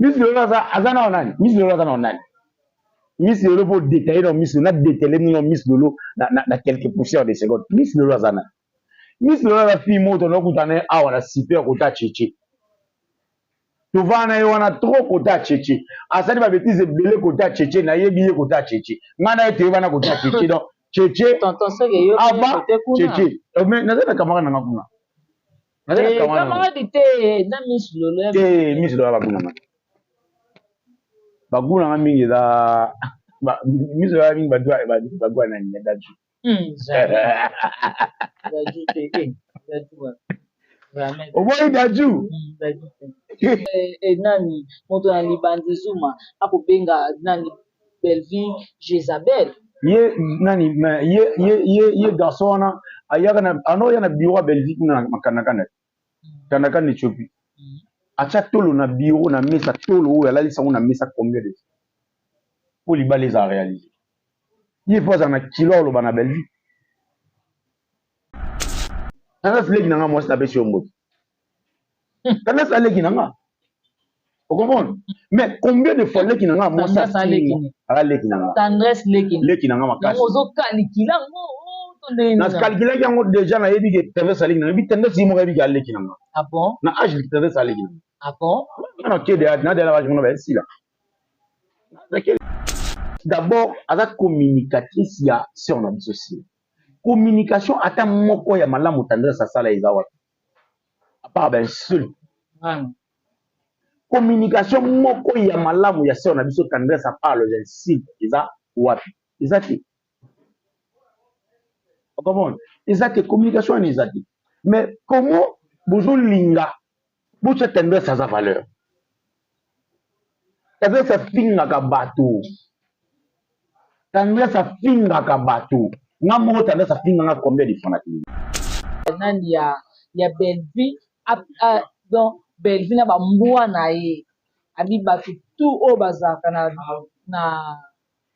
Miss Lolo aza nao nani? Miss Lolo aza nao nani? Miss Lolo po détailler na Miss Lolo, na détailler bino Miss Lolo na quelques poussières de secondes. Miss Lolo aza nani? Miss Lolo aza fille moko tokutana ye awa na super kota Cheche. Tovanda na ye wana trop kota Cheche. Asali ba bêtises ebele kota Cheche, nayebi ye kota Cheche. Ngai na ye toyebana kota Cheche donc Cheche Tonton Seke yo avant Cheche. Mais naza na camarade na nga kuna. Camarade te na Miss Lolo. Te Miss Lolo baguna nga. Baguna nga mingi eza Miss Lolo mingi bato bagwa na nini Dadju. Dadju te Dadju Oboyi Dadju. Nani moto na libandi Zuma akobenga nani Bellevue Jezabel. Ye nani ye ye ye ye garçon wana ayaka na ano ya na bureau ya Bellevue kuna na Kandakanda. Kandakanda Ethiopie. Atia tolo na bureau na mesa tolo oyo alalisa ngo na mesa combien de fois? Po libala eza réalisé. Ye po azala na kilo aloba na Bellevue. Tendresse leki na nga mwasi napesi yo mbote. Tendresse aleki na nga. Vous comprenez? Mais combien de fois leki na nga mwasi aza leki na nga. Tendresse leki. Leki na nga makasi. Ozo calculer ngo Na calculaki yango déjà, nayebi ke Tendresse aleki na nga. Yebi Tendresse ye moko ayebi ke aleki na nga. Ah bon? Na âge Tendresse aleki na nga. Ah bon? Na kede na de la âge mona ba esila. D'abord aza communicatrice ya sœur na biso si. Communication ata moko ya malamu Tendresse asala eza wapi? À part ba insulte. Communication moko ya malamu ya sœur na biso Tendresse à part les insultes eza wapi? Eza te. Comprendre? Eza te, communication wana eza te. Mais comment bozolinga botya Tendresse aza valeur? Tendresse afingaka bato. Tendresse afingaka bato. Nga moko Tendresse afinganga combien de fois na télé? Nani ya Bellevue donc Bellevue na bambwa na ye abi bato tout oyo bazalaka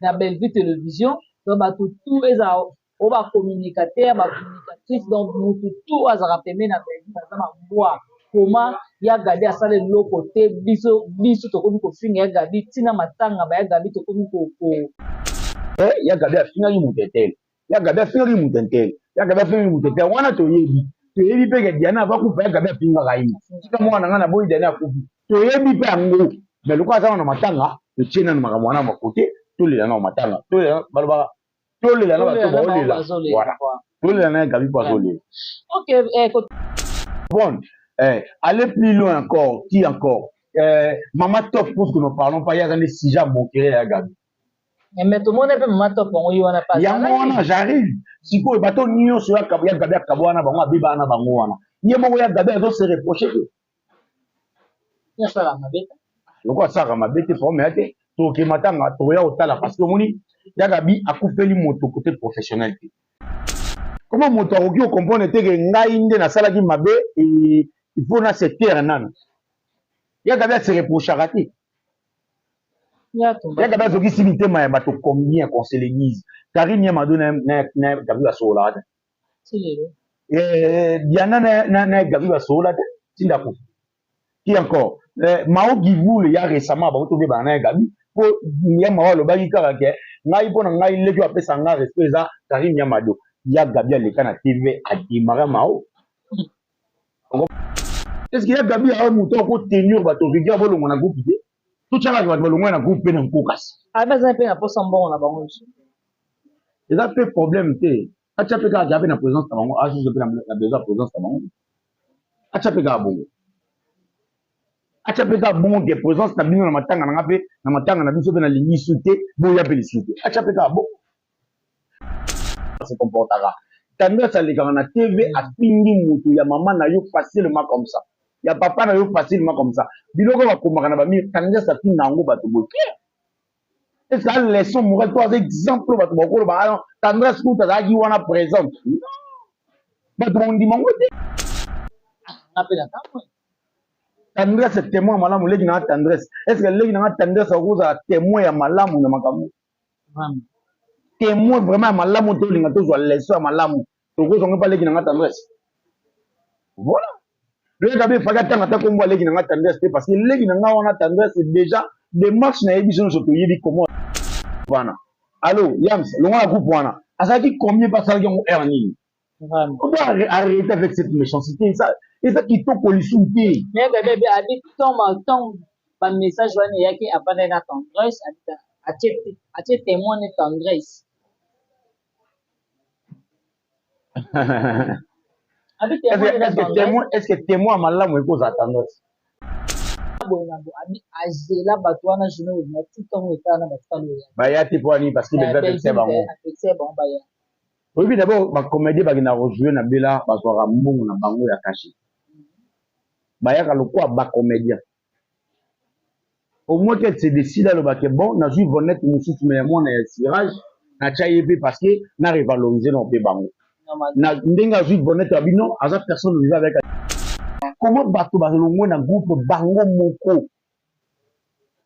na Bellevue Télévision, donc bato tout ezala oyo bacommunicateur, bacommunicatrice, donc mutu tout oyo azalaka pembeni na Bellevue baza bambwa. Koma ya Gabi asala eloko te, biso tokomi kofinga ya Gabi ntina matanga ba ya Gabi tokomi ko Ya Gabi afingaki moto etele, ya Gabi afingaki moto etele, ya Gabi afingaki moto etele wana. Toyebi mpe ke Diana ava kufa, ya Gabi afingaka ye: "Tika mwana nga na boyi." Diana akufi, toyebi mpe yango. Mais lokola aza na matanga, totie nanu makambo wana makote, tolela nano matanga, tolela, balobaka tolela na bato baolela. Voilà, tolela na ya Gabi mpo azolela. Bon, aller plus loin encore, qui encore? Mama Top, pour que nous parlons pas, il y a un sujet à moquerie ya Gabi. Mais tomoni mpe Mama Top yango ye wana. Yango wana j'arrive sikoyo. Bato nyonso ya Gabi akabo wana, bango abeba na bango wana, ye moko ya Gabi azo se reproche te. Asalaka mabe te. Lokola asalaka mabe te, problème ya te. Tokema matanga, tokoya kotala, parce que omoni ya Gabi akufeli moto côté professionnel te. Comment moto akoki kocomprendre te ke ngai nde nasalaki mabe, il faut na se taire nanu? Ya Gabi ase reprochaka te. Ya Gabi azokisi mitema ya bato combien, qu'on se le dise? Karine ya Mado na Gabi basololaka te. Diana na Gabi basolola te ntinda kufa. Qui encore? Mao Gibule ya récemment, bango tobebana na ya Gabi mpo ya Mao alobaki kaka ke ngai, mpo na ngai leki oyo apesa nga respect eza Karine ya Mado. Ya Gabi aleka na TV, adémarrer Mao. Est ce que ya Gabi ayo moto akotenir bato rigueur bolongwa na groupe te? Totyakaka bato balongwa na groupe mpe na nkokasi. Aza mpe na posa mbongo na bango lisusu. Eza mpe problème te. Atya mpe kaka mpe na présence na bango, azuzu mpe na besoin ya présence na bango. Atya mpe kaka bongo, atya mpe kaka bongo ke présence na bino na matanga na nga mpe na matanga na biso mpe nalingi su te, boya mpe lisusu te. Atya mpe kaka bongo se comportaka. Tendresse alekaka na TV, afingi moto ya mama na yo facilement comme ça, ya papa na yo facilement comme ça. Biloko bakomaka na bamire, Tendresse afinga yango bato boye. Est ce que leçon morale to aza exemple bato bakoloba: "Ah, Tendresse kuta azalaki wana présente"? Bato bakondima yango te. Tendresse témoin malamu, leki nanga Tendresse. Est ce que leki nanga Tendresse akozala témoin ya malamu na makambo, témoin vraiment ya malamu? Tolinga tozwa leçon ya malamu, tokozwa ngo mpa leki nanga Tendresse. Voilà. Loyaka abe faki atanga ata kombo ya leki na nga Tendresse te parce que leki na nga wana Tendresse déjà démarche na ye biso nyonso toyebi comment wana. Allo Yams, longwa na groupe wana. Azalaki combien pe asalaki yango heure nini? Vraiment. On doit arrêter avec cette méchanceté. Ça, eza kitoko lisusu te. Mais bébé abi ntango ntango ba message wana eyaki avandaki na Tendresse atie atie témoin ne Tendresse. Abi témoin ne Est-ce que témoin, est-ce que témoin ya malamu ekozala Tendresse? Boye na boye abi azela bato wana journée oyo na ti ntango etala na batikali oya. Baya te mpo nini? Parce que Bellevue apekisa bango. Apekisa bango baya. Oyebi d'abord ba comédien bakendaka kojouer na Bella, bazwaka mbongo na bango ya cachet. Bayaka lokola ba comédien. Au moins qu'elle se décide aloba que bon, nazwi vonette mosusu mais ya mwana ya cirage, natya ye mpe parce que na revaloriser na mpe bango. Na ndenge azwi vonette ya bino, aza personne vivant avec. Comment bato balongwe na groupe bango moko?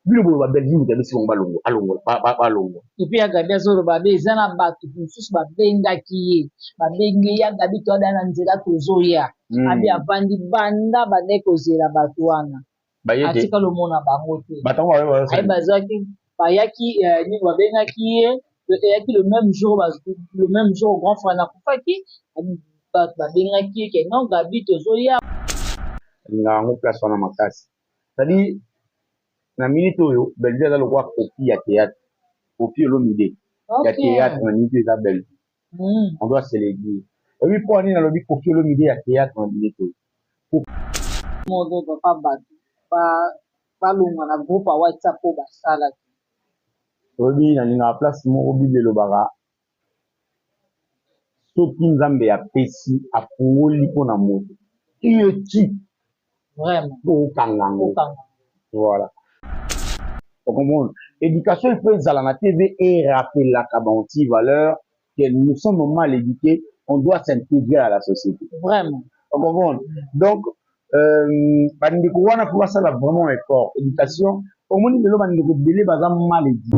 Bino boyo ba Bellevue moto abesi bango balongwa, alongola, balongwa. Et puis ya Gabi azoloba be eza na bato mosusu babengaki ye, babengi ye ya Gabi toada na nzela tozoya. Abi avandi banda bandaki kozela bato wana. Baye te. Atikali omona bango te. Bato yango baye Aye bazwaki bayaki nini babengaki ye eyaki le même jour, le même jour grand frère nakufaki, bato babengaki ye ke non Gabi tozoya. Alingaka yango place wana makasi. C'est-à-dire na minute oyo Bellevue aza lokola copie ya théâtre. Copie Olomide ya théâtre na minute oyo eza Bellevue. On doit se le dire. Oyebi mpo nini nalobi Koffi Olomide ya théâtre na minute oyo? Moko papa bato balongwa na groupe ya WhatsApp oyo basalaki. Oyebi nalingaka place moko Bible elobaka soki Nzambe apesi afungoli mpona moto iyo ti Vraiment. Okanga yango. Okanga. Voilà. Comprendre? Éducation, il faut ezala na TV et rappelaka ba anti-valeurs que nous sommes mal éduqués, on doit s'intégrer à la société. Vraiment. Comprendre? Donc, bandeko wana faut basala vraiment effort. Éducation, omoni lelo bandeko ebele baza mal éduqués.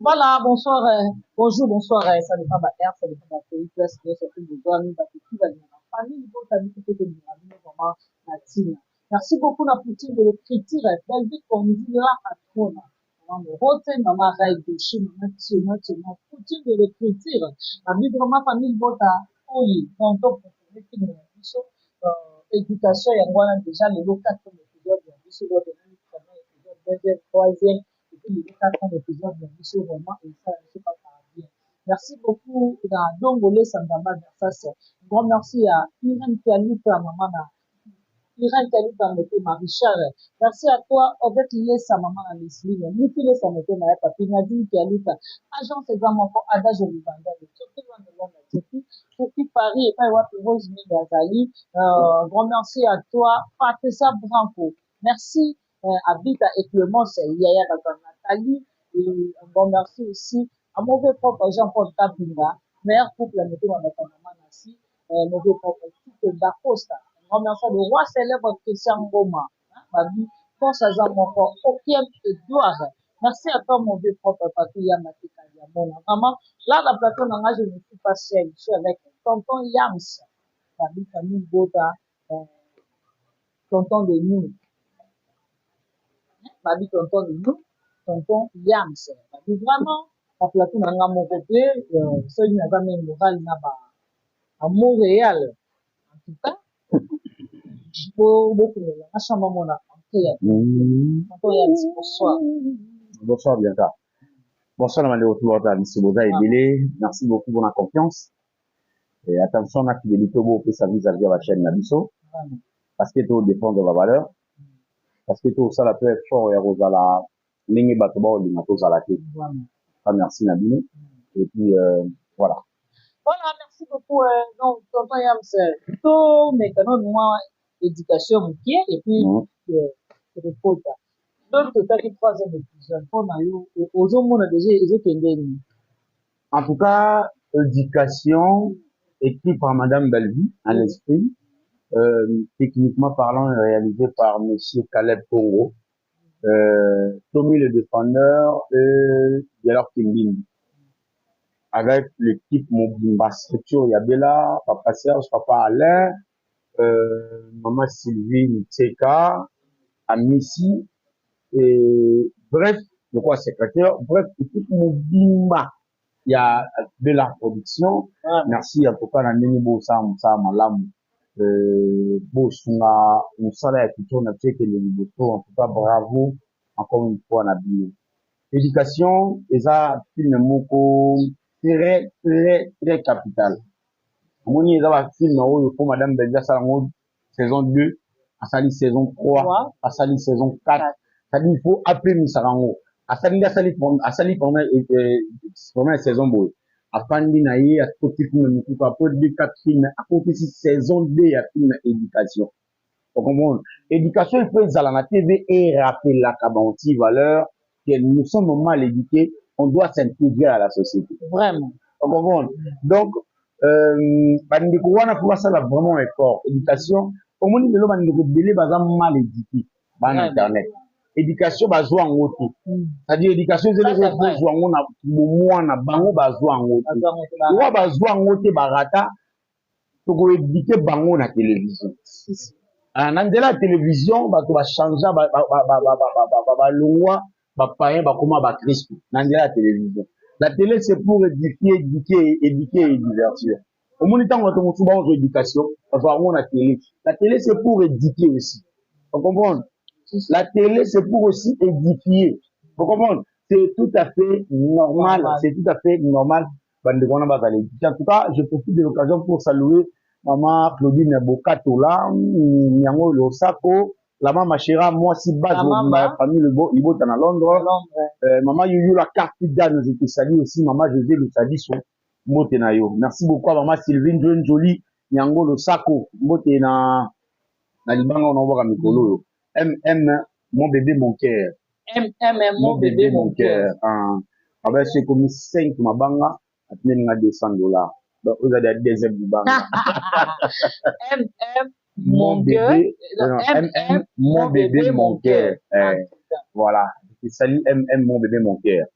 Voilà, bonsoir, bonjour, bonsoir, ça dépend ba heure, ça dépend ba pays, place, bien surtout besoin, nous, ba tout va bien. Famille, bon, t'as vu tout que nous avons vraiment la team. Merci beaucoup, la poutine de l'écriture, Bellevue, on dit la patronne. Maman Rote, maman Ray Doshi, maman Tioma, Tioma, poutine de l'écriture. La vie vraiment famille, bota, oyi, tonton, préféré, film, biso, éducation, yango, déjà, le lot 4 épisode, biso, le premier épisode, deuxième, troisième, et puis le 4e épisode, biso, vraiment, et ça, c'est pas bien. Merci beaucoup, na Dongolé Sandamba Versas. Grand merci à Irène Kaluta, maman, na Irène Kaluta, motema, Richard. Merci à toi, Odette Lessa, maman, na Leslie, Miki Lessa, motema, ya papi, Nadine Kaluta, agence eza moko, Adage Olivanda, Turquie, Londres, Londres, Turquie, Turquie, Paris, et pas wapi, Rose Mingi Azali. Grand merci à toi, Patricia Branco. Merci, à Vita et Clémence, Yaya Baba Nathalie. Et un grand merci aussi à mauvais propre Jean-Paul Kapinga, meilleur couple à Motema Bata Mama Nancy, mauvais propre Tito Dacosta. Un grand merci à le roi célèbre Christian Ngoma, hein, Babi, Force Azam encore, Okiem Edouard. Merci à toi, mauvais propre Papi Yamateka Diamona. Vraiment, là, dans le plateau, je ne suis pas seul, je suis avec tonton Yams, Babi famille Bota, tonton de nous. Babi tonton Lulu, tonton Yams. Babi vraiment na plateau na nga moko te, soki naza même moral na ba Montréal. En tout cas, bokomela nga chambre mona entrée ya tonton Yams. Bonsoir. Bonsoir Bianca. Bonsoir na bandeko tout biso boza ebele. Merci beaucoup pour la confiance. Et attention na fidélité bopesa vis-à-vis ya bachaîne na biso, parce que todéfendre ba valeur, parce que tosala mpe effort ya kozala ndenge bato baolinga tozala te. Merci na bino et puis voilà. Voilà, merci beaucoup. Donc tonton Yams, tomeka nano mwa éducation moke et puis tokokota. Donc totaki troisième épisode, mpona yo ozomona déjà ezokende nini? En tout cas, éducation écrit par Madame Bellevue à l'esprit, techniquement parlant réalisé par Monsieur Caleb Congo, Tommy le défendeur et Dialor Kimbimbi, avec l'équipe mobimba, structure Yabela, Papa Serge, Papa Alain, Maman Sylvie Ntseka, Amissi, et bref, le quoi secrétaire, bref, équipe mobimba ya Bella Production. Merci en tout cas na ndenge bosala mosala malamu, bosunga mosala ya culture na biso ekende liboso. En tout cas, bravo encore une fois na bino. Éducation eza film moko très très très capital. Omoni, eza bafilm oyo po Madame Belvi asala yango saison 2, asali saison 3, asali saison 4, c'est-à-dire il faut apemisaka yango. Asali nde asali première saison boye, afandi na ye, akoti film mosusu. Après deux quatre film, akotisi saison 2 ya film éducation. Ocomprendre, éducation il faut ezala na TV, erapelaka baanti valeur que nous sommes mal éduqués, on doit s'intégrer à la société. Vraiment. Ocomprendre, donc bandeko wana faut basala vraiment effort. Éducation, omoni lelo bandeko ebele baza mal éduqué, bana internet, éducation bazwa yango te. C'est-à-dire éducation ezali kozwa yango na bomwana, bango bazwa yango te. Owa bazwa yango te, barata tokoéduquer bango na télévision. Na nzela ya télévision, bato bachangea, balongwa bapayen, bakoma bakristu na nzela ya télévision. La télé, c'est pour édifier, éduquer, éduquer et divertir. Omoni, ntango bato mosusu bazwa éducation, bazwa yango na télé. La télé, c'est pour éduquer aussi, vous comprendre. La télé, c'est pour aussi édifier, vous comprendre. C'est tout à fait normal, c'est tout à fait normal bandeko wana bazala éduqué. En tout cas, je profite de l'occasion pour saluer Mama Claudine Bokatola Yango Losako, la mama Chera, mwasi base ya famille libota na Londres, Mama Yuyula Carte Dan, je te salue aussi. Mama José Lusadiso, mbote na yo. Merci beaucoup à Mama Sylvine Njoli Yango Losako, mbote na libanga wana obwaka mikolo oyo. MM mon bébé mon cœur. MM mon bébé mon cœur. Aba so ekomi 5 mabanga, atindeli nga 200 $, donc oyo ezali ya deuxième libanga. MM mon bébé, MM mon bébé mon cœur, voilà, je salue MM mon bébé mon cœur.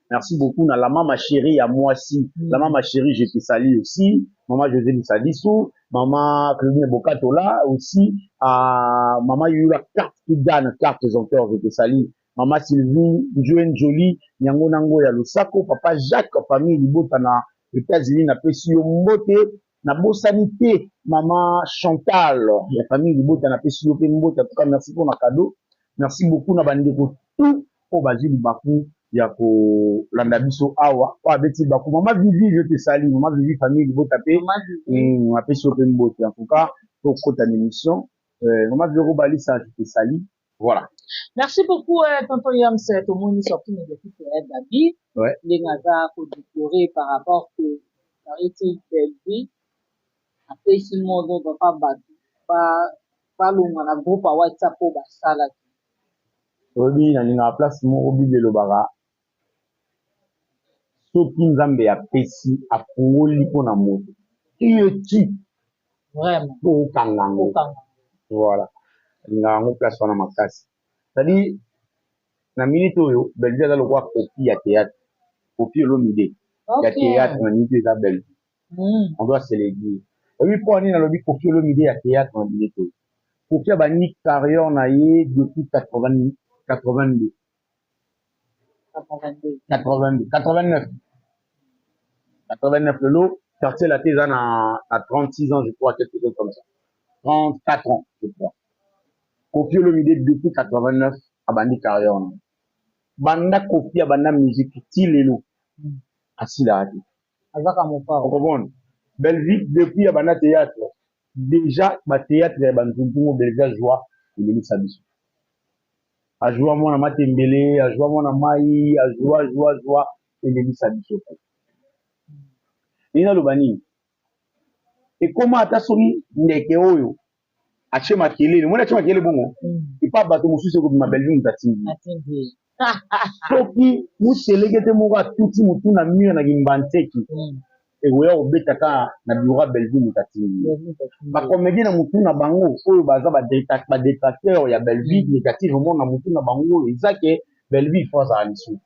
Merci beaucoup na la mama chérie ya mwasi, la mama chérie, je te salue aussi. Mama José Lusadisu, Mama Claudine Bokatola aussi, à Mama Yula carte qui gagne carte encore, je te salue. Mama Sylvie Njuen Jolie Nyango Nango ya Lusako, Papa Jacques, famille libota na États-Unis, napesi yo mbote. Nabosani te Mama Chantal ya famille libota, napesi yo mpe mbote. En tout cas, merci pour na cadeau. Merci beaucoup na bandeko tout oyo bazwi libaku ya kolanda biso awa, oyo abeti libaku. Mama Vivi, je te salue. Mama Vivi, famille libota mpe apesi yo mpe mbote. En tout cas, tokota na émission. Mama Vero Balisa, je te salue. Voilà. Merci beaucoup, tonton Yams. Tomoni surtout médiatique ya Gabi, ndenge aza kodéplorer par rapport que areti Bellevue apesi mot d'ordre mpa bato balongwa na groupe ya WhatsApp oyo basalaki. Oyebi, nalingaka place moko Bible elobaka: soki Nzambe apesi, afungoli mpona moto, iyoti Vraiment. mpo okanga yango. Voilà, alingaka yango place wana makasi. C'est-à-dire na minute oyo, Bellevue aza lokola Kofi ya théâtre, Kofi Olomide ya théâtre. Na minute oyo eza Bellevue, on doit se le dire. Oyebi mpo nini nalobi Kofi Olomide ya théâtre na minute oyo? Kofi abandi carrière na ye depuis 80. 82. 82. 82, 89, 89. Lelo Quartier Latin eza na 36 ans, je crois, quelque chose comme ça, 34 ans, je crois. Koffi Olomide, depuis 89 abandi carrière wana. Banda Koffi abanda musique ti lelo, asilaka te. Azaka mopao. Ocomprendre? Bellevue, depuis abanda théâtre, déjà bathéâtre ya banzunzungu, Bellevue azwa elelisa biso. Azwa mwana matembele, azwa mwana mai, azwa, azwa, azwa, elelisa biso. Ndenge naloba nini, ekóma ata soki ndeke oyo atie makelele, omoni atie makelele bongo epa bato mosusu, ekobima Bellevue moto atindi. Atindi. Soki moseleke te moko atuti motu na mur na kimbanseke, ekoya kobeta kaka na bureau ya Bellevue, moto atindi. Bacomédien, na motu na bango, oyo baza badétracteur ya Bellevue négativement, na motu na bango oyo eza ke Bellevue il faut azala lisusu.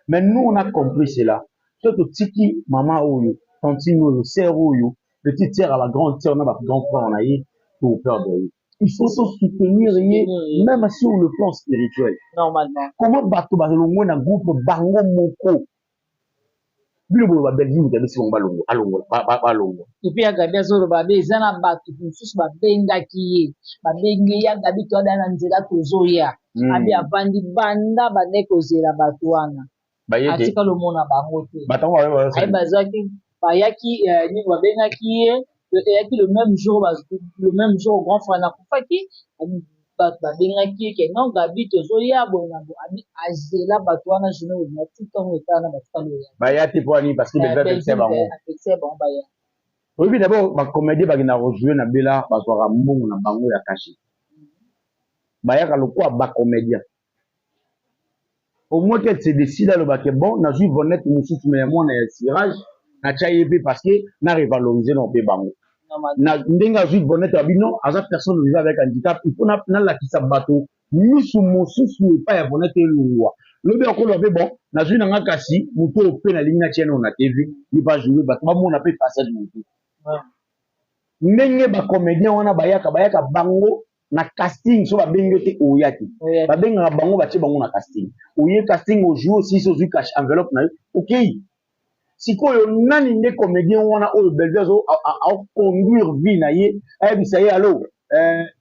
Mais nous, on a compris cela. So totiki mama oyo, tantine oyo, sœur oyo, petite sœur ya bagrande sœur na bagrand frère na ye, toperdre ye. Il faut so soutenir ye même sur le plan spirituel. Normalement. Comment bato balongwe na groupe bango moko? Bino boyo baBellevue, moto abesi bango balongwa, alongola, balongwa. Et puis ya Gabi azoloba be eza na bato mosusu babengaki ye, babengi ye: "Ya Gabi, toada na nzela, tozoya." Abi avandi banda bande kozela bato wana. Baye te. Atikala omona bango te. Bato yango. Aye bazwaki, bayaki nini, babengaki ye, eyaki le même jour, le même jour grand frère nakufaki. Bato babengaki ye ke: "Non, Gabi, tozoya boye na boye." Abi azela bato wana journée obima ti ntongo etala na batikala oya. Baya te mpo ani? Parce que Bellevue apekisa bango. Apekisa bango baya. Oyebi, d'abord bacomédien bakendaka kojouer na Bela, bazwaka mbongo na bango ya cachet, bayaka lokola bacomédien. Au moins qu'elle se décide, alobake: "Bon, nazwi vonete mosusu me ya mwana ya cirage, natya ye mpe parce que na revaloriser na mpe bango." Na ndenge azwi vonete ya bino, aza personne vivant avec handicap, il faut nalakisa bato misu mosusu epai ya vonete. Elongwa lobi akoloba mpe: "Bon, nazwi na nga kasi moto oyo mpe nalingi natia nano na TV, ye mpe ajoue, bato bamona mpe facette motu." Ndenge bacomédien wana bayaka, bayaka bango na casting. So babengi yo te, oya te. Babengaka bango, batie bango na casting, oye casting, ojoue, osisi, ozwi cash enveloppe na yo, okei. Sikoyo nani nde comédien wana oyo Bellevue azo aconduire vie na ye, ayebisa ye: "Allo,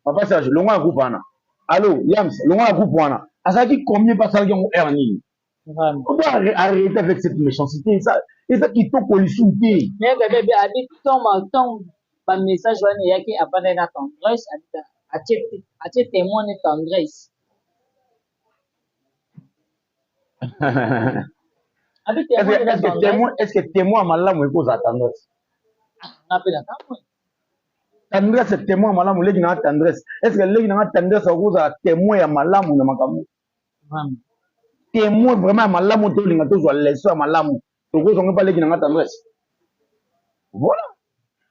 papa Serge, longwa na groupe wana. Allo, Yams, longwa na groupe wana"? Azalaki combien mpe asalaki yango heure nini? On doit arrêter avec cette méchanceté. Ça eza kitoko lisusu te. Mais bebe abi ntongo bamessage wana eyaki, avandaki na Tendresse, atie témoin ne Tendresse. Abi témoin ne Est-ce que témoin, est-ce que témoin ya malamu ekozala Tendresse? Nga mpe na kamwe. Tendresse témoin ya malamu? Leki nanga Tendresse, est ce que leki nanga Tendresse akozala témoin ya malamu na makambo? Témoin vraiment ya malamu, tolinga tozwa leçon ya malamu, tokozwanga mpa leki nanga Tendresse. Voilà,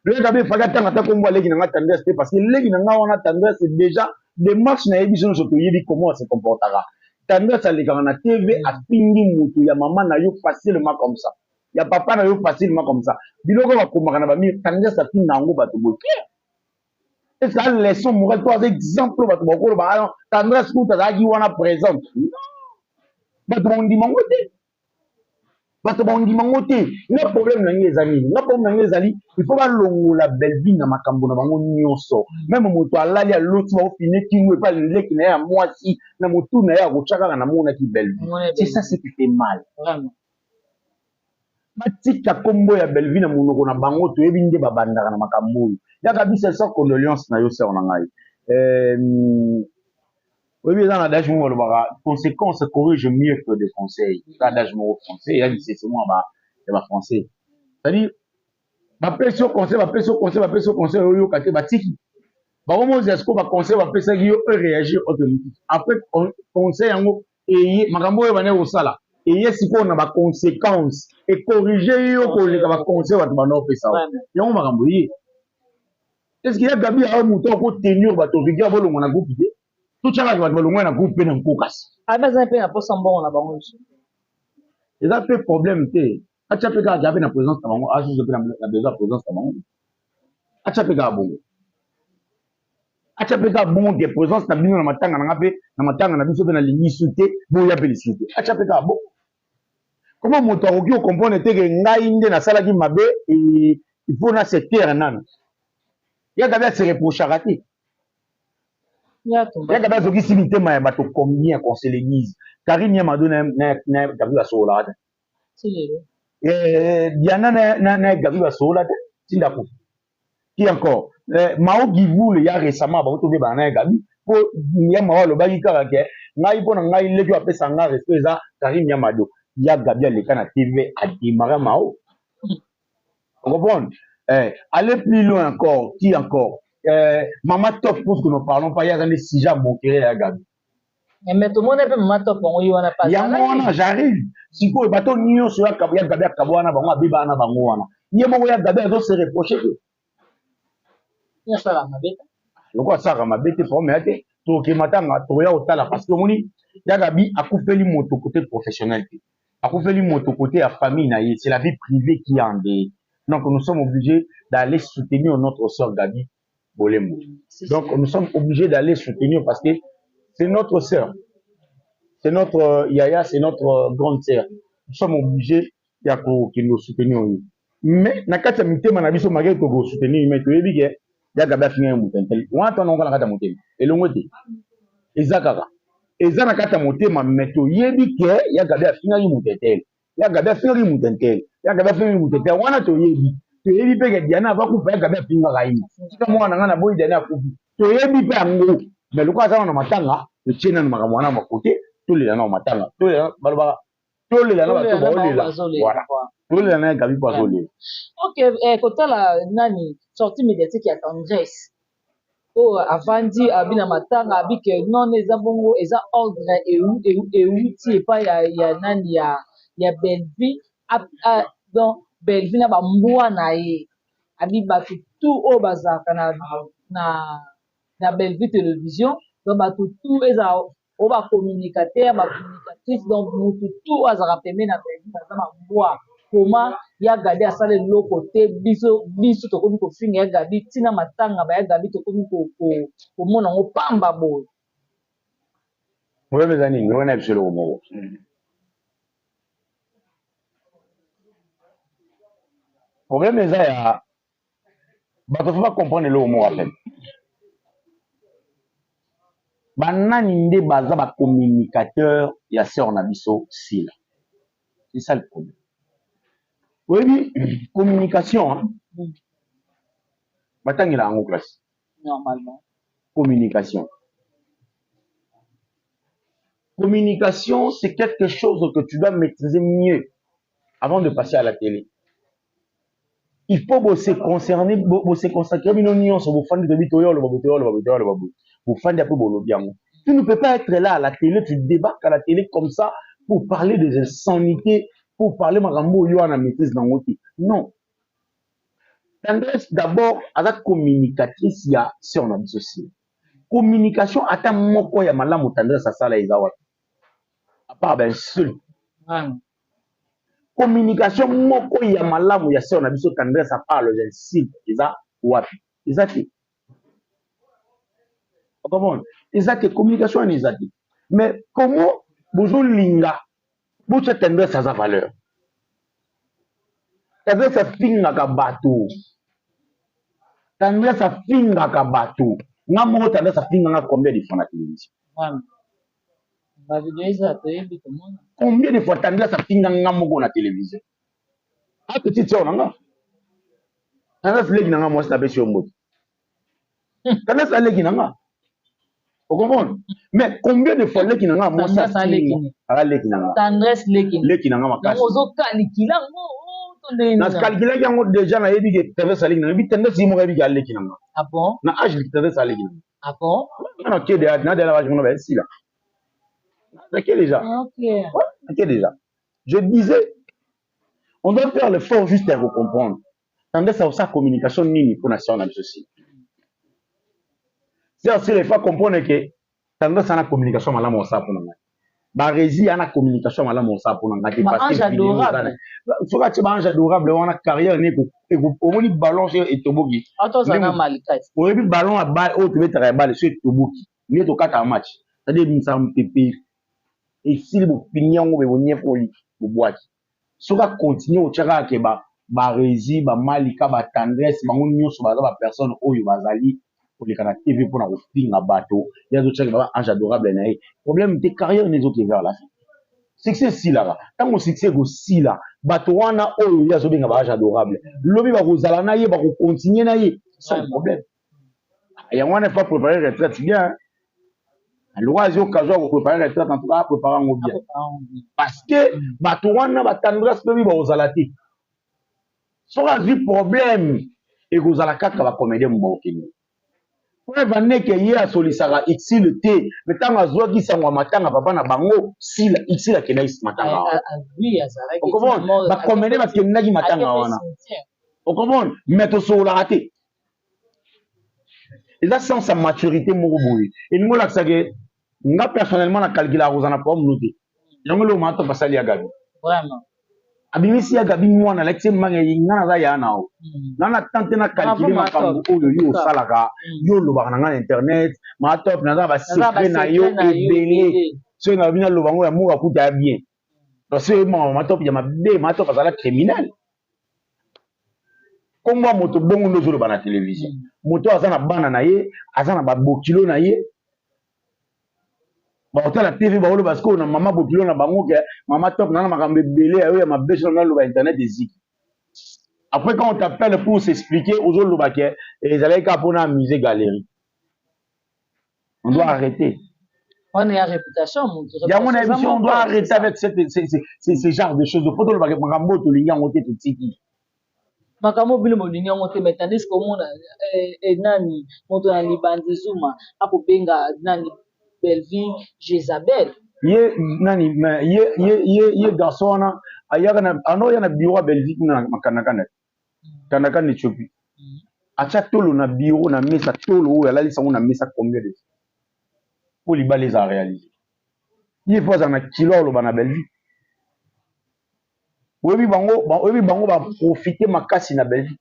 leki abe efaki atanga ata kombo aleki nanga Tendresse te, parce que leki nanga wana Tendresse, déjà démarche na ye, biso nyonso toyebi comment se comportaka Tendresse. Alekaka na TV, afingi mutu ya mama na yo facilement comme ça, ya papa na yo facilement comme ça. Biloko bakomaka na bamire, Tendresse afinga yango bato boye. Est ce que leçon morale to aza exemple bato bakoloba Tendresse kuta azalaki wana présente? Non, bato bandima yango te, bato bandima yango te. Nga problème na ngai eza nini? Nga problème na ngai ezali, il faut balongola Bellevue na makambo na bango nyonso. Même moto alali, aloti, baofine kingo epa leki na ye ya mwasi, na motu na ye akotya kaka namonaki Bellevue. C'est ça ce qui fait mal. Batika nkombo ya Bellevue na monoko na bango. Toyebi nde babandaka na makambo oyo. Yaka biso sans condoléance na yo, sœur na ngai. Oyebi, eza na adage moko balobaka: "Conséquence corrige mieux que des conseils." Eza adage moko français, eza lisese moko ya bafrançais. C'est-à-dire, bapesi yo conseil, bapesi yo conseil, bapesi yo conseil, oyoka te, batiki bango mozela. Sikoyo baconseil bapesaki yo, eréagir autre mosusu. Après conseil yango eye, makambo oyo bandeki kosala eye sikoyo na baconséquence, ecorrige yo koleka baconseil bato banda opesa yango. Makambo ye, est ce que ya Gabi ayo moto akotenir bato rigueur bolongwa na groupe te? Totyakaka bato balongwa na groupe mpe na nkokasi. Abaza mpe na posa mbongo na bango lisusu. Eza mpe problème te. Atya mpe kaka mpe na présence na bango, asusu mpe na besoin ya présence na bango. Atya mpe kaka bongo. Atya mpe kaka bongo ke présence na bino na matanga na nga mpe na matanga na biso mpe nalingi su te, boya mpe lisusu te. Atya mpe kaka bongo. Comment moto akoki kocomprendre te ke ngai nde nasalaki mabe, il faut na se taire nanu? Ya Gabi ase reprochaka te. Ya Gabi azokisi mitema ya bato combien, qu'on se le dise. Karine Yamado na Gabi basololaka te. Diana na Gabi basolola te tinda kufa. Qui encore? Mao Givule ya récemment bango tobebana na ya Gabi, mpo ya Mao alobaki kaka ke ngai, mpo na ngai, leki oyo apesa nga respect eza Karine Yamado. Ya Gabi aleka na TV, adémarra Mao. Comprendre? Aller plus loin encore, qui encore? Mama Top, pour que nous parlons pas, il y a des sujets à moquerie ya Gabi. Mais tomoni mpe Mama Top yango ye wana. Yango wana j'arrive sikoyo. Bato nyonso ya Gabi akabo wana, bango abebana na bango wana, ye moko ya Gabi azose reproche te. Asalaka mabe te. Lokola asalaka mabe te, problème ya te. Tokema ntanga, tokoya kotala, parce que omoni, ya Gabi akufeli moto côté professionnel te, akufeli moto côté ya famille na ye. C'est la vie privée qui en est. Donc nous sommes obligés d'aller soutenir notre sœur Gabi Bolembo. Donc nous sommes obligés d'aller soutenir parce que c'est notre sœur, c'est notre yaya, c'est notre grande sœur. Nous sommes obligés ya kokende soutenir ye. Mais na kati ya mitema na biso, malgré tokosoutenir, mais toyebi ke ya Gabi afinga ye moto intele wana, twana na kati ya motema elongo te. Eza kaka, eza na kati ya motema, mais toyebi ke ya Gabi afingaki moto intele, ya Gabi afingaki moto intele, ya Gabi afingaki moto intele wana. Toyebi, toyebi mpe ke Diana abakufa, ya Gabi afingaka ye: "Tika mwana na ngai, naboyi." Diana akufi, toyebi mpe yango. Mais lokola aza na matanga, totie nano makambo wana makote. Tolela nano matanga, tolela, balobaka tolela na bato baolela. Voilà, tolela na ye Gabi mpo azolela. Ok, kotala nani, sortie médiatique ya Tendresse oyo avandi abi na matanga, abi ke non, eza bongo, eza ordre euti epai ya nani, ya Bellevue. Donc Bellevue na bambwa na ye, abi bato tout oyo bazalaka na Bellevue Télévision, donc bato tout, ezala oyo bacommunicateur, bacommunicatrice, donc motu tout oyo azalaka pembeni na Bellevue baza bambwa. Koma ya Gabi asala eloko te, biso tokomi kofinga ya Gabi ntina matanga ba ya Gabi, tokomi komona yango pamba boye. Problème eza nini wana? Biso eloko moko, problème eza ya bato faut bacomprendre eloko moko apene. Banani nde baza bacommunicateur ya sœur na biso Sila? C'est ça le problème. Oyebi communication, batangela yango classe. Normalement. Communication, communication, c'est quelque chose que tu dois maîtriser mieux avant de passer à la télé. Il faut bose concerner, bose consacrer bino nyonso, bofandi, toyebi, toya oloba boye, toya oloba boye, toya oloba boye, bofandi, ape bolobi yango. Tu ne peux pas être là à la télé, tu débarques à la télé comme ça pour parler des insanités, pour parler makambo oyo wana maîtrise nango te. Non. Tendresse d'abord aza communicatrice ya sœur na biso si. Communication ata moko ya malamu Tendresse asala eza wapi, à part bainsulte? Communication moko ya malamu ya sœur na biso Tendresse, à part les insultes, eza wapi? Eza te. Comprendre? Eza te. Communication wana eza te. Mais comment bozolinga botya Tendresse aza valeur? Tendresse afingaka bato, Tendresse afingaka bato. Nga moko, Tendresse afinganga combien de fois na télévision? Combien de fois Tendresse afinganga moko na télévision? A petite sœur na nga Tendresse, leki na nga mwasi, napesi yo mbote. Tendresse aleki na nga, ocomprendre? Mais combien de fois leki na nga mwasi aza leki na nga? Tendresse leki. Leki na nga makasi. Ozokalikila yango? Nakalikilaki yango déjà. Nayebi ke Tendresse aleki na nga. Yebi Tendresse ye moko ayebi ke aleki na nga. Ah bon? Na âge, Tendresse aleki na nga. Ah bon? Nga nake déjà, na déjà âge mona baesila, nake déjà. Nake déjà. Je disais, on doit faire l'effort juste ya kocomprendre Tendresse aosala communication nini mpona sœur na biso si. Sœur Sila, il faut comprendre que Tendresse ana communication malamu osala mpona ngai. Baresi ya na communication malamu osala mpona nga te, parce que vidéo eza na soki atie ba ange adorable wana, carrière ne omoni ballon soki etoboki, oyebi ballon ya balle oyo tobetaka ya balle, soki etoboki nde tokataka match, c'est-à-dire ebimisaka mopepe, esili, bopini yango be bonyefoli, bobwaki. Soki acontinue kotya kaka ke baresi, bamalika, batendresse, bango nyonso baza bapersonne oyo bazali koleka na TV mpona kofinga bato, ye azotiaka ba ange adorable na ye, problème te, carrière ne ezoke vers la fin. Succès esilaka. Ntango succès ekosila, bato wana oyo ye azobenga ba ange adorable, lobi bakozala na ye, bakocontinue na ye sans problème. Yango wana, faut préparer retraite bien. Lokwa azwi occasion ya kopréparer retraite, en tout cas apréparer yango bien, parce que bato wana batendresse lobi bakozala te. Soki azwi problème, ekozala kaka bacomédien mo bakokende. Preuve andeke ye asolisaka Exile te, mais ntango azwaki sango ya matanga papa na bango Sila, Exile akendaki matanga wana. Ocomprendre? Bacomédien bakendaki matanga wana, ocomprendre? Mais tosololaka te. Eza sens ya maturité moko boye elingi olakisa ke nga personnellement na calculaka kozala na problème no te. Yango eloko maa to basali ya Gabi, abimisi ya Gabi mwana, alakisi mbanga nga naza ya na o nga na tante na calcule makambo oyo yo osalaka, yo olobaka na nga na internet. Matop, naza na basecret na yo ebele. Soki nalobi naloba yango ya moko akuta ya bien, parce que oyebaka Matop ya mabe. Matop azala criminel. Kombo ya moto bongo nde ozoloba na télévision, moto aza na bana na ye, aza na babokilo na ye, bakotala TV, bakoloba sikoyo na mama bokilo na bango ke mama Top na makambo ebele ya oyo ya mabe. Soki naloba, internet eziki. Après, quand on t'appelle pour s'expliquer, ozoloba ke ezalaki kaka mpona amuser galerie. On doit arrêter. Wana ya réputation moto. Yango na biso, on doit arrêter avec ce genre de choses. Po tolobaka makambo oyo tolingi yango te, totiki. Makambo bino bolingi yango te, mais tandis que omona nani, moto na libandi Zuma akobenga nani, Bellevue Jezabel. Ye nani? Ye garçon wana ayaka na ano ya na bureau ya Bellevue kuna na Kandakanda, Kandakanda Ethiopie. Atya tolo na bureau, na mesa, tolo oyo alalisa yango na mesa combien de fois mpo libala eza réalisé? Ye fo azala na kilo aloba na Bellevue. Oyebi bango, oyebi bango baprofite makasi na Bellevue.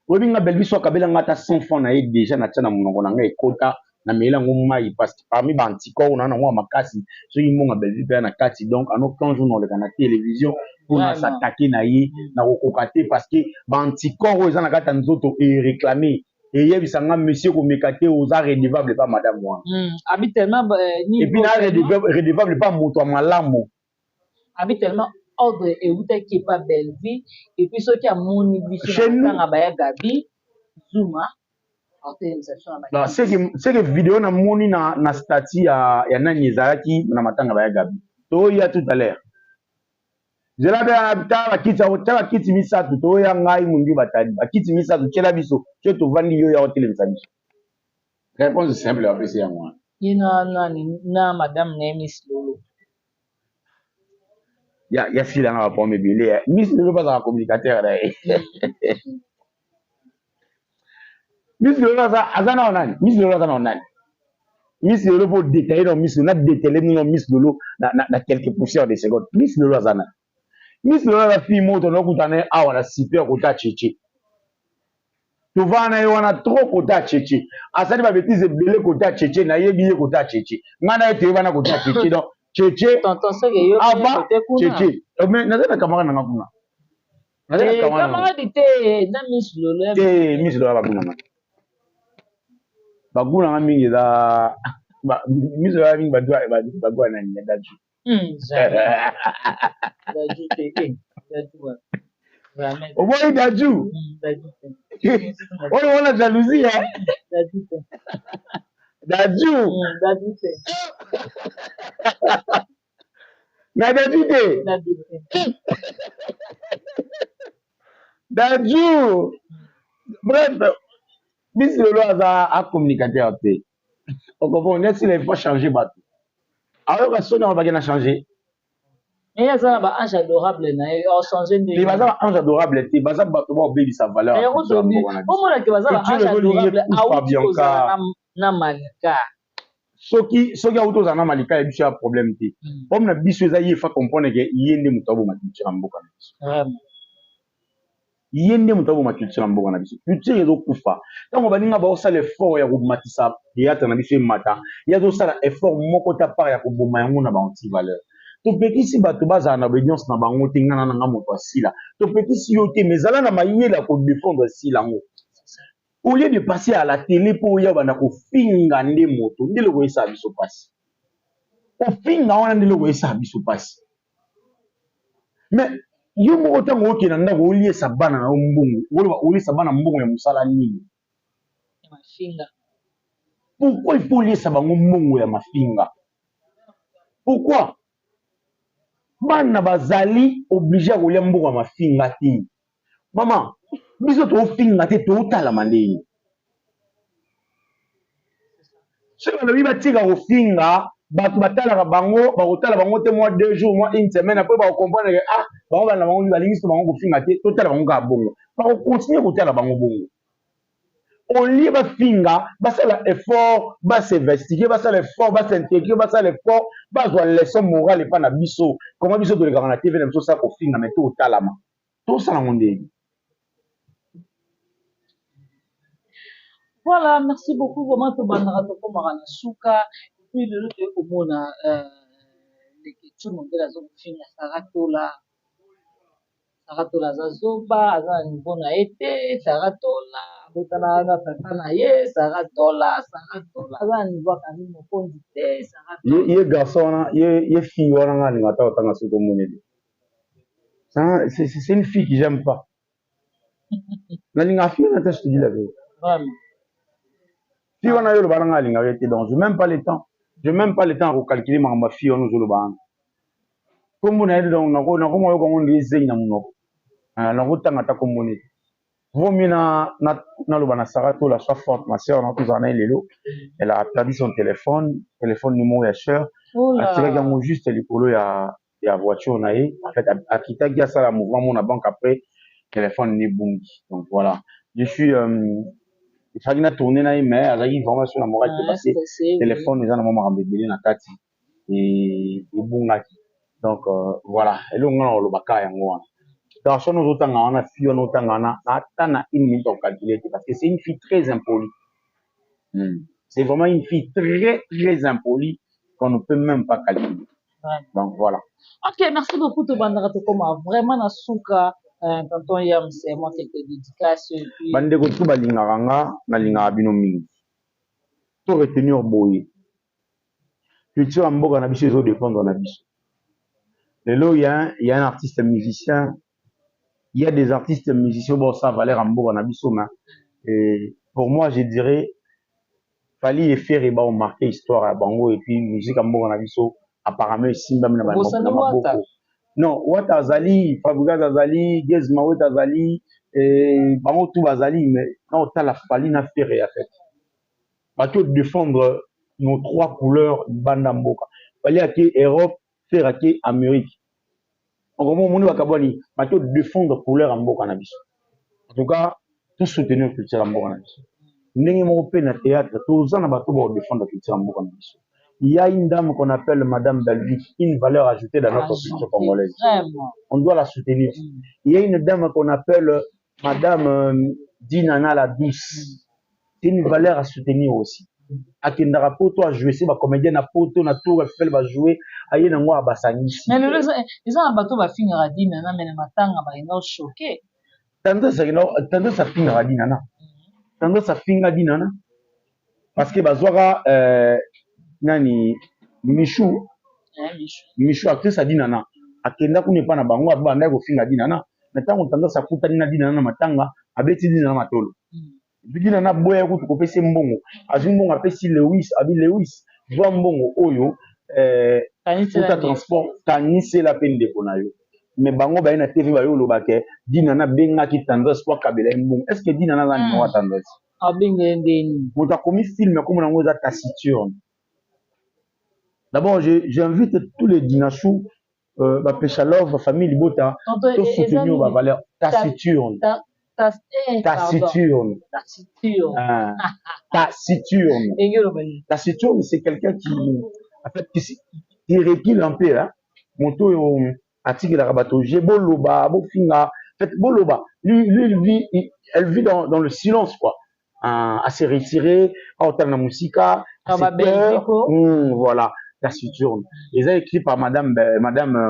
Oyebi nga, Bellevue so akabela nga ata 100 francs na ye déjà, natia na monoko na ngai, ekota na meyela yango mai, parce que parmi baanticorps oyo na nango ya makasi, soki mbongo ya Bellevue mpe ya na kati. Donc ano 15 jours naoleka na télévision mpona s'attaquer na ye, nakokoka te, parce que baanticorps oyo eza na kati ya nzoto eréclame, eyebisa nga: monsieur, komeka te, oza redevable pa madame wana. Abi tellement Et puis na redevable pa moto ya malamu. Abi tellement ordre eutaki epa Bellevue, et puis soki amoni biso na matanga baya Gabi Zuma. C'est que vidéo namoni na statut ya nani ezalaki na matanga baya Gabi. Toya tout à l'heure, nzela mpe tala bakiti, tala bakiti misato. Toya ngai mungi batali bakiti misato, tiela biso so tovandi, yo ya otelemisa biso. Réponse simple bapesi yango wana. Ye na nani, na madame na ye Miss Lolo. Ya sila na baproblème ebele. Miss Lolo bazalaka communicateur na ye. Miss Lolo aza nao nani? Miss Lolo aza nao nani? Miss Lolo, mpo détailler na Miss Lolo, na détailler bino Miss Lolo na quelques poussières de seconde. Miss Lolo aza nani? Miss Lolo aza fille moko tondokutana ye awa na super kota Cheche, tovanda na ye wana trop kota Cheche, asali babêtises ebele kota Cheche. Nayebi ye kota Cheche, ngai na ye toyebana kota Cheche. Donc Cheche avant Cheche, mais naza na camarade nanga kuna. Camarade te na Miss Lolo. Te, Miss Lolo bagunanga, bagunanga mingi. Eza Miss Lolo mingi bagwa nani ya Daju. Daju te, Daju. Oboyi Daju oyo wana, jalousie. Daju na Daju te, Daju. Bref, Miss Lolo aza acommunicateur te, ocomprendre? Neti il faut changer bato, ayoka soni yango bake na changer. Ye aza na baange adorable na ye, ochange. Ndenge baza baange adorable te, baza bato baobebisa valeur. Omonake baza baange adorable, auti kozala na Malika. Soki auti ozala na Malika ya biso, ya problème te. Problème na biso eza ye. Faut comprendre que ye nde moto aboma culture ya mboka na biso. Ye nde moto aboma culture ya mboka na biso. Culture ezokufa ntango baninga baosala effort ya komatisa théâtre na biso emata. Ye azosala effort moko ta part ya koboma yango na baanti-valeur. Topekisi bato bazala na obédience na bango te. Ngana na nga moto asila, topekisi yo te, mais ezala na mayele ya kodéfendre esila yango au lieu de passer à la télé mpo oya banda kofinga. Nde moto nde eloko esala biso mpasi, kofinga wana nde eloko esala biso mpasi. Mais yo moko, ntango okende na ndako, oliesa bana na yo mbongo, oloba oliesa bana mbongo ya mosala nini? Pourquoi il faut oliesa bango mbongo ya mafinga? Pourquoi bana bazali obligé ya kolia mbongo ya mafinga te? Mama, biso tofinga te, totalama ndenge. Soki balobi batika kofinga, bato batalaka bango, bakotala bango te. Mwa 2 jours, mwa une semaine après, bakocomprendre que ah, bango bana bango balingi so bango kofinga te, totala bango kaka bongo. Bakocontinue kotala bango bongo. Au lieu bafinga, basala effort bas'investigue, basala effort bas'intégrer, basala effort bazwa leçon morale epa na biso. Koma biso tolekaka na TV na biso osala kofinga, mais totalama, tosala yango ndenge. Voilà, merci beaucoup vraiment. Tobandaka, tokomaka na suka. Et puis lelo toye komona Leketchou Mondele azokofinga Saratola. Saratola aza zoba, aza na niveau na ye te. Saratola abotana na tata na ye. Saratola, Saratola aza na niveau ya Karine Mokonzi te. Ye garçon wana, ye fille wana, nga alinga ata otanga soki omoneli. C'est une fille que j'aime pas. Nalinga fille wana te, je te dis la vérité. Fille wana yo oloba na nga, alingaka te. Donc j'ai même pas le temps, j'ai même pas le temps ya kocalculer makambo ya fille wana ozoloba wana, kombo na ye. Donc nakoma yoka ngo nde ezengi na monoko, nakotanga ata kombo nete. Vaut mieux na naloba na Sarah Tola: sois forte, ma sœur. Na tozala na ye lelo, elle a perdu son téléphone, téléphone numéro ya sœur atikaki yango juste likolo ya voiture na ye. En fait, akitaki asala mouvement mo na banque, après téléphone nebungi. Donc voilà, je suis ezalaki na tourné na ye, mais azalaki vraiment sur na moral te, parce que téléphone eza na mwa makambo ebele na kati, ebungaki. Donc voilà, eloko nga na kolobaka yango wana. Garçon ozotanga wana, fille wana otanga wana, ata na une minute ocalcule te, parce que c'est une fille très impolie. C'est vraiment une fille très très impolie qu'on ne peut même pas calculer. Donc voilà. Ok, merci beaucoup. Tobandaka, tokoma vraiment na suka. Tonton Yam, c'est moi quelques dédicaces et puis Bandeko tu balingaka nga, nalingaka bino mingi. To retenir boye: culture ya mboka na biso ezodépendre na biso. Lelo ya un artiste musicien, il y a des artistes musiciens, bon, ça valeur ya mboka na biso. Mais et pour moi, je dirais Fally et Ferre baomarquer histoire ya bango. Et puis musique ya mboka na biso apparemment esimbami na maboko. Non, Wata azali, Fabregas azali, Gaz Mawete azali, bango tu bazali. Mais na otala Fally na Ferre ya fait bato défendre nos trois couleurs libanda mboka. Fally ake Europe, Ferre ake Amérique, okomona omoni bakabwani. Bato défendre couleur ya mboka na biso. En tout cas, tout soutenir culture ya mboka na biso. Ndenge moko mpe na théâtre, toza na bato baodéfendre culture ya mboka na biso. Il y a une dame qu'on appelle Madame Belvic, une valeur ajoutée dans notre culture congolaise. Vraiment. On doit la soutenir. Il y a une dame qu'on appelle Madame Dinana la Douce. C'est une valeur à soutenir aussi. Akendaka poto, ajoue se bacomédien na poto, na Tour Eiffel bajoue, aye nango abasangisi. Mais lelo eza na bato bafingaka Dinana, mais na matanga bakenda ochoquer. Tendance afingaka Dinana, tendance afinga Dinana parce que bazwaka nani, Michou. Michou, actrice ya Dinana, akenda kuna epa na bango, abandaki kofinga Dinana. Na ntango tendance akutani na Dinana na matanga, abeti Dinana matolo. Dinana aboya kutu kopesa mbongo. Azwi mbongo, apesi Lewis, abi: "Lewis, zwa mbongo oyo, futa transport, kanisela mpe ndeko na yo." Mais bango baye na TV, baye oloba ke Dinana abengaki Tendance po akabela ye mbongo. Est ce que Dinana aza numéro ya Tendance? Abengeli ndeni? Moto akomi film, akomona yango eza taciturne. D'abord, j'invite tous les Dinachou, bapesha love, famille libota, to soutenir bavaleur. Taciturne. Taciturne. Taciturne. Ah, taciturne. Taciturne, c'est quelqu'un qui, en fait, qui recule un peu, hein. Moto oyo atikelaka bato je boloba, bofinga, en fait, boloba. Lui, il vit, elle vit dans le silence, quoi. À se retirer, aotala na mosika, Ah, à ba ses peurs. Belgique, oh. Voilà, taciturne. Eza écrit par madame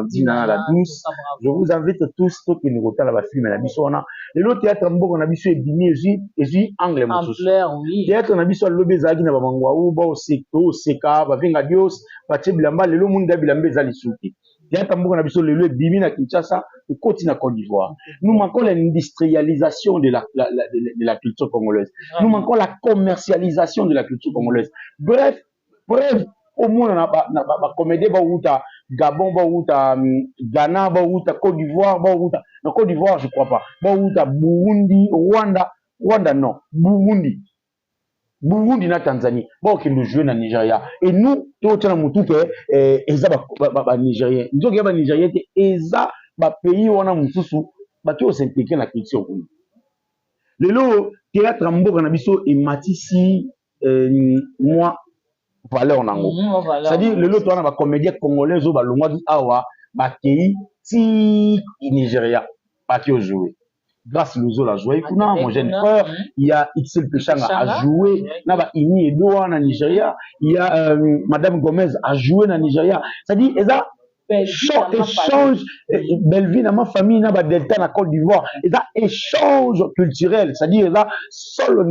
Dina la Douce. Je vous invite tous, tokende kotala bafilm na biso wana. Lelo théâtre mboka na biso ebimi, ezwi angle mosusu. Ampleur, oui. Théâtre na biso alobi ezalaki na bamangwau, baoseka, bavenga dios, batie bilamba. Lelo munda bilamba eza lisusu te. Théâtre mboka na biso lelo ebimi na Kinshasa, ekoti na Côte d'Ivoire. Nous manquons l'industrialisation de la culture congolaise. Nous manquons la commercialisation de la culture congolaise. Bref, bref, omona na bacomédien bauta Gabon, bauta Ghana, bauta Côte d'Ivoire, bauta na Côte d'Ivoire, je crois pas, bauta Burundi, Rwanda, Rwanda non, Burundi, Burundi na Tanzanie, baokende jouer na Nigeria. Et nous totia na motu ke eza banigérien, nzoki ya banigérien te, eza bapays wana mosusu. Bato oyo s'impliquer na culture kuna. Lelo théâtre ya mboka na biso ematisi mwa valeur nango. C'est-à-dire lelo toza na bacomédien congolais oyo balongwaki awa, bakei ti Nigeria, baki ojouer. Grâce Luzola a joué kuna, mon jeune frère. Il y a XL Pechanga a joué na ba Ini Edoa na Nigeria. Il y a Madame Gomez a joué na Nigeria. C'est-à-dire eza échange. Belleville na ma famille na ba Delta na Côte d'Ivoire, eza échange culturel. C'est-à-dire eza sol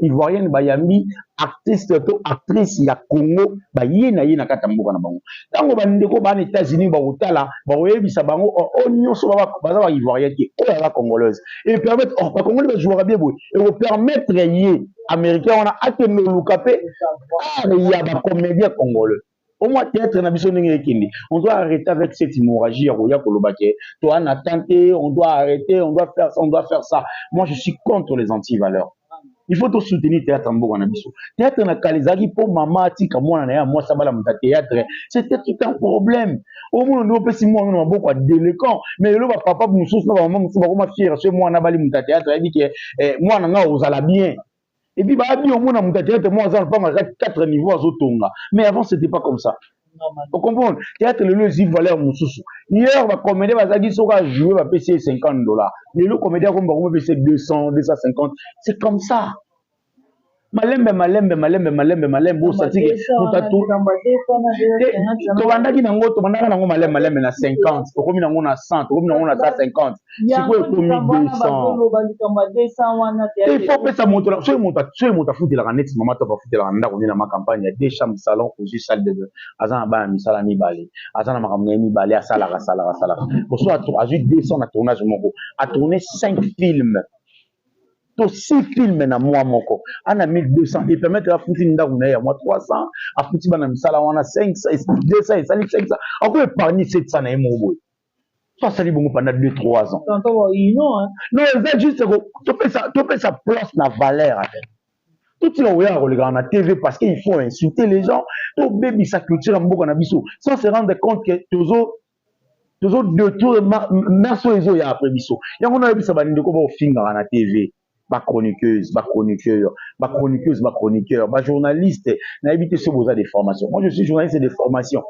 ivoirienne, bayambi artiste to actrice ya Congo, baye na ye na kati ya mboka na bango. Ntango bandeko baa na États-Unis bakotala, bakoyebisa bango oyo nyonso baza ba ivoirien te, oyo aza congolaise. Et permettre, oh, bacongolais bajouaka bien boye, ekopermettre ye américain wana akende oluka mpe art ya bacomédien congolais. Au moins théâtre na biso ndenge ekende. On doit arrêter avec cette hémorragie ya koya koloba ke toa na tante. On doit arrêter, on doit faire ça, on doit faire ça. Moi, je suis contre les antivaleurs. Il faut tosoutenir théâtre mboka na biso. Théâtre na kala ezalaki mpo mama atika mwana na ye ya mwasi abala moto ya théâtre, c'était tout un problème. Omona nde opesi mwana na maboko ya délinquant. Mais lelo bapapa mosusu na bamama mosusu bakoma fier so mwana abali moto ya théâtre, ayebi ke mwana nga ozala bien. Et puis babi omona moto ya théâtre moko aza na lopango quatre niveau, azotonga. Mais avant, c'était pas comme ça. Ocomprendre? Théâtre lelo ezwi valeur mosusu. Hier bacomédien bazalaki soki ajoue, bapesi ye 50 $. Lelo comédien akomi, bakomi bapesi ye 200, 250. C'est comme ça, malembe malembe, malembe malembe malembe. Osatike tobandaki nango, tobandaka nango malembe malembe na 50, tokomi nango na 100, tokomi nango na 150, sikoyo ekomi 200. Il faut pesa moto. Soki moto afutelaka neti mama to afutelaka ndako nde na macampagne ya deux chambres, salon, cuisine, salle de bain, aza na bana misala mibale, aza na makambo na ye mibale, asalaka, asalaka, asalaka poso, azwi 200 na tournage moko, atourne 5 films to 6 films na mois moko, ana 1200 epermettre afuti ndako na ye ya mwa 300, afuti bana misala wana 500, 200 esali 500, ako épargne 700 na ye moko boye. So asali bongo pendant 2 3 ans. Non, eza juste topesa place na valeur ate. Totika koyaka kolekaka na TV parce qu'il faut insulter les gens. Tobebisa culture ya mboka na biso sans se rendre compte que tozo détour merci oyo ezoya après biso. Yango nayebisa bandeko baofingaka na TV, bachroniqueuse, bachroniqueur, bachroniqueuse, bachroniqueur, bajournaliste, nayebi te soki boza des formations. Moi, je suis journaliste de formation,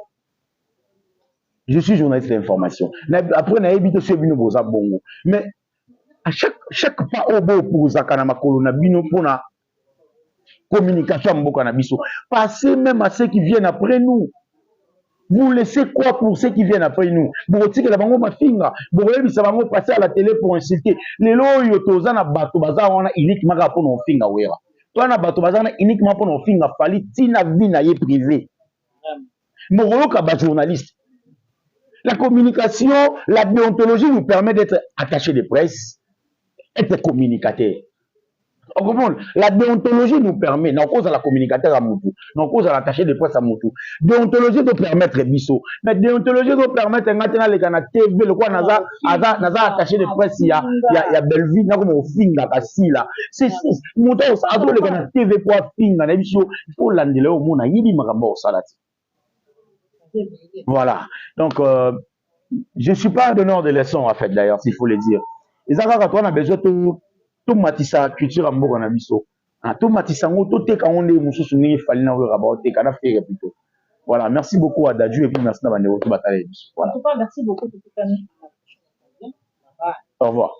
je suis journaliste d'information. Après, nayebi te soki bino boza bongo, mais à chaque pas oyo boopozaka na makolo na bino mpona communication ya mboka na biso, passez même à ceux qui viennent après nous. Vous laissez quoi pour ceux qui viennent après nous? Bokotikela bango mafinga, bokoyebisa bango passer à la télé pour insulter. Lelo oyo toza na bato baza wana uniquement kaka mpona ofinga Wera, toza na bato baza wana uniquement mpona ofinga Fally, ntina vie na ye privé. Mokoyoka bajournaliste. La communication, la déontologie nous permet d'être attaché de presse, être communicateur. On comprend? La déontologie nous permet, non, cause à la communicateur à mutu, non, cause à l'attaché de presse à mutu. Déontologie doit permettre biso. Mais déontologie doit permettre nga tena leka na TV le quoi naza aza naza attaché de presse ya Bellevue na comme ofinga kasila. C'est mutu azo leka na TV po afinga na biso, il faut landela omona yibi makambo osala ti. Voilà. Donc je suis pas donneur de leçons en fait, d'ailleurs, s'il faut le dire. Eza kaka toi na besoin to Tomatisa culture ya mboka na biso. Ah, tomatisa yango, toteka yango ndenge mosusu, ndenge Fally na Wera baoteka na Ferre plutôt. Voilà, merci beaucoup à Dadju et puis merci na bandeko to batala biso. Voilà. En tout cas, merci beaucoup, tokutani. Au revoir.